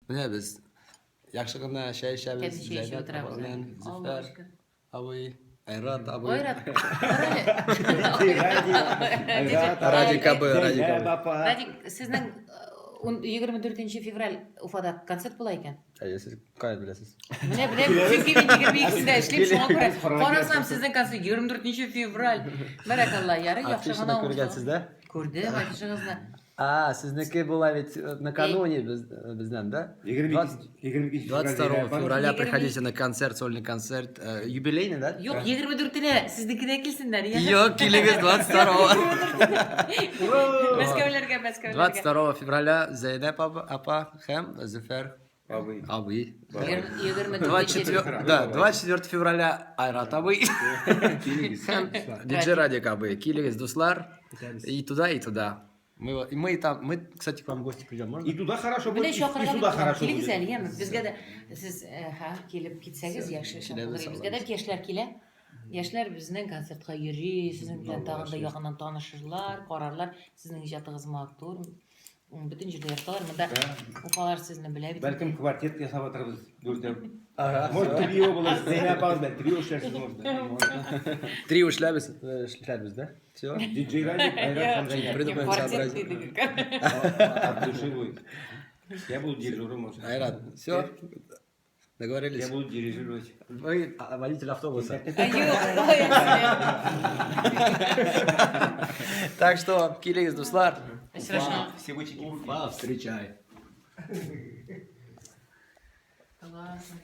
Менә без яхшы гына чәй эчәбез. Тәмле чәй эчеп Зәйнәп утырабыз. апа белән Аллага Зөфәр шөкер. абый, Айрат абый. Айрат, карале. Радик абый, Радик абый. Радик, сезнең 24 февраль Уфада концерт була икән. Әйе, сез каян беләсез? Менә беләм, чөнки мин 22-сендә эшлим, шуңа күрә карасам сезнең концерт 24 февраль. Бәрәкалла, ярый, яхшы Афишаны гына күргәнсез, да? Күрдем афишагызны. А, сезнеке була ведь накануне безнең, да? 22 22 февраля приходите на концерт, сольный концерт, юбилейный, да? Юк, 24-нә сезнекенә килсеннәр. Юк, килегез 22-го. Мәскәүләргә, Мәскәүләргә. 22 февраля Зәйнәп апа һәм Зөфәр Абый. Абый. 24 Да, 24 февраля Айрат абый һәм диджей Радик абый. Килегез, дуслар. И туда, и туда. Мы там, мы, кстати, к вам в гости придем, можно? И туда хорошо Менә будет, и чакырган сюда хорошо килегез будет. әле, яме. Безгә дә сез ха, килеп китсәгез, яхшы Киләбез, булыр. Безгә дә яшьләр килә. Яшьләр безнең концертка йөри, сезнең белән тагын да якыннан танышырлар, карарлар. Сезнең иҗатыгыз матур. Бөтен җирдә яраталар. Монда Уфалар сезне белә бит. Бәлкем квартет ясап атырбыз дүртәү. Ага. Может, трио булыр, Зәйнәп апагыз белән трио эшләрсез, может. Трио эшләбез, эшләрбез, да? Все. Диджей Радик, Айрат һәм Зәйнәп. Придумаем Квартет сообразим. дидек. От души будет. Я буду дирижером, может. Айрат, все? Договорились? Я буду дирижировать. Вы водитель автобуса. Юк, Так что, килегез, дуслар. Очрашам. Всего чики. Уфа, встречай. Классно.